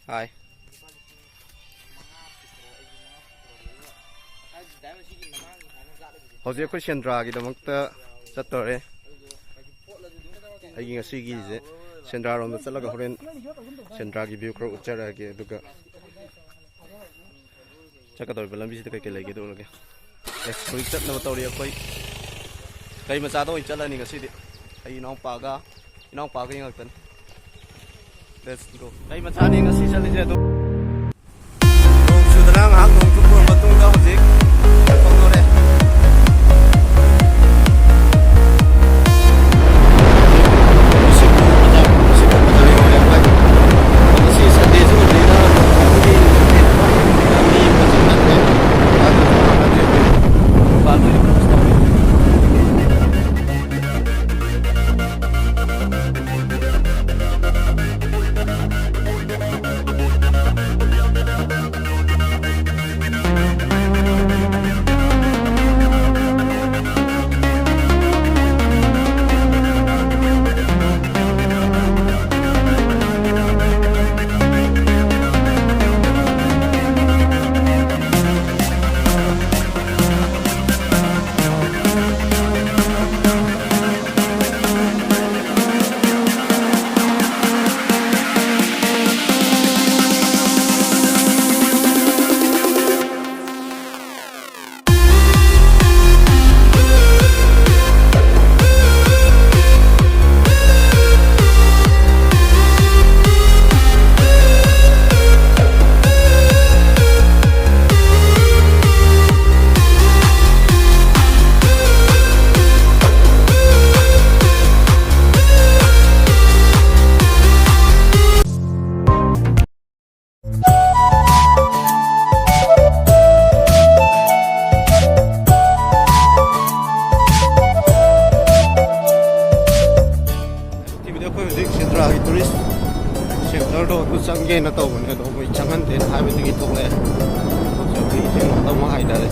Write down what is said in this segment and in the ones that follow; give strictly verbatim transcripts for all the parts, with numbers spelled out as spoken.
ꯍꯥꯏ꯫ ꯍꯧꯖꯤꯛ ꯑꯩꯈꯣꯏ ꯁꯦꯟꯗ꯭ꯔꯥꯒꯤꯗꯃꯛꯇ ꯆꯠꯇꯣꯔꯦ꯫ ꯑꯩꯒꯤ ꯉꯁꯤꯒꯤꯁꯦ ꯁꯦꯟꯗ꯭ꯔꯥꯔꯣꯝꯗ ꯆꯠꯂꯒ ꯍꯣꯔꯦꯟ ꯁꯦꯟꯗ꯭ꯔꯥꯒꯤ ꯚ꯭ꯌꯨ ꯈꯔ ꯎꯠꯆꯔꯛꯑꯒꯦ, ꯑꯗꯨꯒ ꯆꯠꯀꯗꯧꯔꯤꯕ ꯂꯝꯕꯤꯁꯤꯗ ꯀꯩꯀꯩ ꯂꯩꯒꯦꯗꯣ ꯎꯠꯂꯒꯦ꯫ ꯑꯦ, ꯍꯧꯖꯤꯛ ꯆꯠꯅꯕ ꯇꯧꯔꯤ ꯑꯩꯈꯣꯏ꯫ ꯒꯥꯔꯤ ꯃꯆꯥꯗ ꯑꯣꯏꯅ ꯆꯠꯂꯅꯤ ꯉꯁꯤꯗꯤ꯫ ꯑꯩ ꯏꯅꯥꯎꯄꯥꯒ, ꯏꯅꯥꯎꯄꯥꯒ ꯉꯥꯛꯇꯅꯤ꯫ Let's go. ꯒꯥꯔꯤ ꯃꯆꯥꯅꯤ ꯉꯁꯤ ꯆꯠꯂꯤꯁꯦ ꯑꯗꯨꯝ꯫ ꯅꯣꯡ ꯆꯨꯗꯅ ꯉꯥꯏꯍꯥꯛ ꯅꯣꯡ ꯆꯨꯞꯄ ꯃꯇꯨꯡꯗ ꯍꯧꯖꯤꯛ ꯐꯝꯗꯣꯔꯦ꯫ ꯉꯁꯤ Sunday ꯁꯨ ꯑꯣꯏꯕꯅꯤꯅ ꯃꯤ ꯃꯁꯤꯡ ꯅꯠꯇ꯭ꯔꯦ꯫ ꯇꯤꯚꯤꯗ ꯑꯩꯈꯣꯏ ꯍꯧꯖꯤꯛ ꯁꯦꯟꯗ꯭ꯔꯥꯒꯤ tourist centre ꯗꯣ ꯑꯗꯨ ꯆꯪꯒꯦꯅ ꯇꯧꯕꯅꯦ, ꯑꯗꯣ ꯃꯣꯏ ꯆꯪꯍꯟꯗꯦꯅ ꯍꯥꯏꯕꯗꯒꯤ ꯊꯣꯛꯂꯛꯑꯦ꯫ ꯍꯧꯖꯤꯛ ꯑꯩꯈꯣꯏ ꯏꯆꯦ ꯑꯃ ꯍꯥꯏꯇꯥꯔꯦ꯫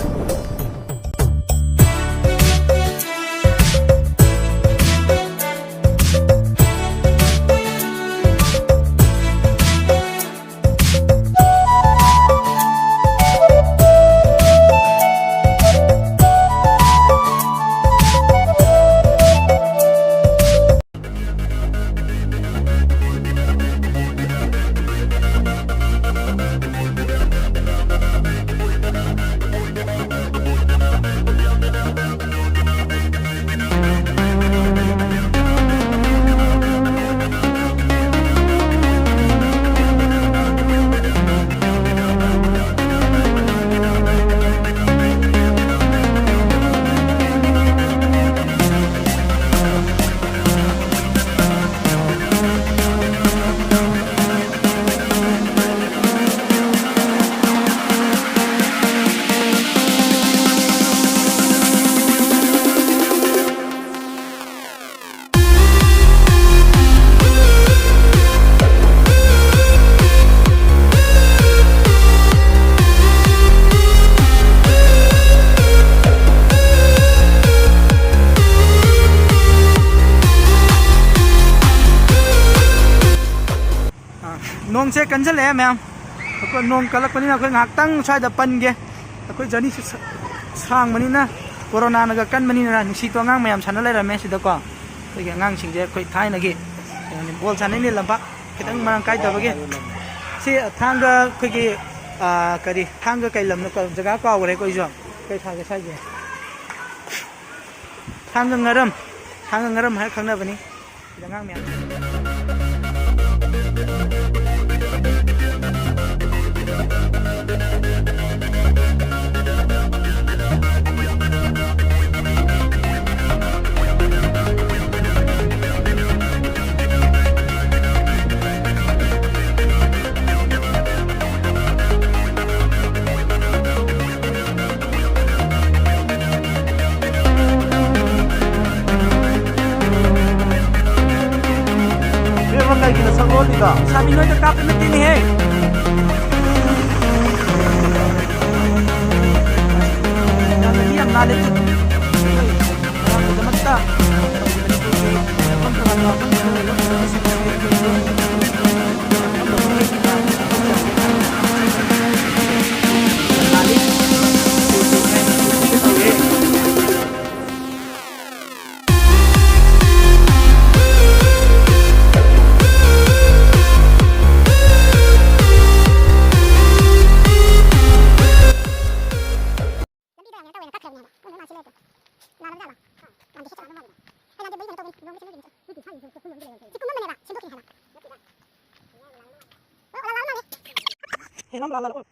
ꯅꯣꯡꯁꯦ ꯀꯟꯁꯤꯜꯂꯛꯑꯦ ꯃꯌꯥꯝ꯫ ꯑꯩꯈꯣꯏ ꯅꯣꯡ ꯀꯜꯂꯛꯄꯅꯤꯅ ꯑꯩꯈꯣꯏ ꯉꯥꯏꯍꯥꯛꯇꯪ ꯁ꯭ꯋꯥꯏꯗ ꯄꯟꯒꯦ꯫ ꯑꯩꯈꯣꯏ ꯖꯔꯅꯤꯁꯦ ꯁ-, ꯁꯥꯡꯕꯅꯤꯅ, ꯀꯣꯔꯣꯅꯥꯅꯒ ꯀꯟꯕꯅꯤꯅ ꯅꯨꯡꯁꯤꯠꯇꯣ ꯑꯉꯥꯡ ꯃꯌꯥꯝ ꯁꯥꯟꯅ ꯂꯩꯔꯝꯃꯦ ꯁꯤꯗꯀꯣ꯫ ꯑꯩꯈꯣꯏꯒꯤ ꯑꯉꯥꯡꯁꯤꯡꯁꯦ ꯑꯩꯈꯣꯏ ꯊꯥꯏꯅꯒꯤ ꯀꯩꯅꯣꯅꯤ, ꯕꯣꯜ ꯁꯥꯟꯅꯩꯅꯦ ꯂꯝꯄꯥꯛ ꯈꯤꯇꯪ ꯃꯔꯥꯡ ꯀꯥꯏꯗꯕꯒꯤ꯫ ꯁꯤ ꯊꯥꯡꯒ ꯑꯩꯈꯣꯏꯒꯤ, ꯑ, ꯀꯔꯤ, ꯊꯥꯡꯒ ꯀꯩ ꯂꯝꯅꯣ? ꯀ-, ꯖꯒꯥ ꯀꯥꯎꯈ꯭ꯔꯦꯀꯣ ꯑꯩꯁꯨ꯫ ꯀꯩ ꯊꯥꯡꯒ ꯁ꯭ꯋꯥꯏꯒꯤ? ꯊꯥꯡꯒ ꯉꯔꯝ, ꯊꯥꯡꯒ ꯉꯔꯝ ꯍꯥꯏꯔ ꯈꯪꯅꯕꯅꯤ꯫ ꯁꯤꯗ ꯑꯉꯥꯡ ꯃꯌꯥꯝ꯫ ꯏꯕꯦꯝꯃ, ꯀꯩꯒꯤꯅꯣ ꯁꯛ ꯂꯣꯜꯂꯤꯗꯣ? ꯁꯥꯕꯤ ꯅꯣꯏꯗ ꯀꯥꯞꯄ ꯅꯠꯇꯦꯅꯦꯍꯦ꯫ ꯌꯥꯝꯅ ꯃꯤ ꯌꯥꯝ ꯅꯥꯜꯂꯦ꯫ ꯃꯌꯥꯝꯒꯤꯗꯃꯛꯇ꯫ ꯂꯝꯕꯤꯗ ꯌꯥꯝ ꯀꯩꯅꯣ ꯇꯧꯋꯦꯅ ꯀꯛꯈ꯭ꯔꯕꯅꯦ ꯍꯥꯏꯕ꯫ ꯃꯣꯏ ꯂꯣꯏ ꯃꯥꯡꯁꯤꯜꯂꯦ ꯑꯗꯣ꯫ ꯅꯥꯔꯕ ꯖꯥꯠꯂꯣ? ꯌꯥꯝꯗꯤ ꯍꯦꯛꯇ ꯅꯥꯕ ꯃꯥꯜꯂꯤꯗ꯫ ꯑꯩ ꯅꯍꯥꯟꯗꯤ ꯕ꯭ꯔꯦꯛ ꯀꯩꯅꯣ ꯇꯧꯕꯅꯤ, ꯂꯣꯡꯁꯦ ꯂꯣꯏ ꯀꯩꯅꯣ ꯇꯧꯋꯦ꯫ ꯃꯤ ꯄꯨꯡ ꯊꯥ ꯌꯧꯅ ꯁꯦꯝꯗꯣꯛꯈꯤꯅꯦ ꯍꯥꯏꯕ꯫ ꯁꯤ ꯀꯨꯝꯃꯝꯕꯅꯦꯕ, ꯁꯦꯝꯗꯣꯛꯈꯤꯅꯦ ꯍꯥꯏꯕ꯫ ꯑꯣ, ꯑꯣ, ꯂꯥꯛꯑꯣ, ꯂꯥꯛꯑꯣ꯫ ꯍꯦ, ꯂꯥꯛꯑꯣ, ꯂꯥꯛꯑꯣ, ꯂꯥꯛꯑꯣ꯫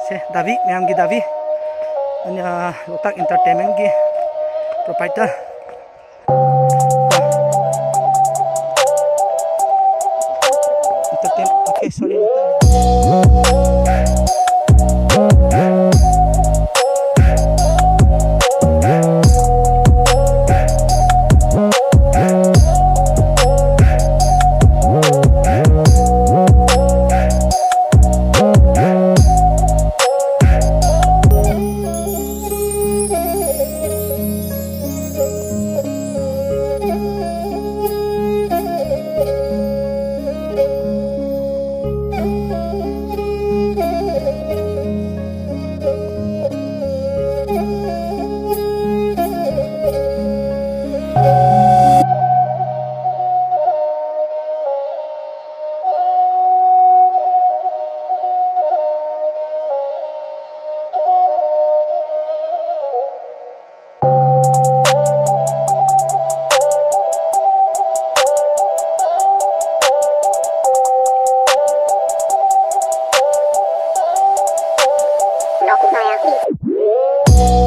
ꯁꯦ, ꯗꯥꯕꯤ, ꯃꯌꯥꯝꯒꯤ ꯗꯥꯕꯤ꯫ ꯑꯩꯅ ꯂꯣꯛꯇꯥꯛ ꯏꯟꯇꯔꯇꯦꯟꯃꯦꯟꯒꯤ proprietor. Entertain, okay, sorry. Maya.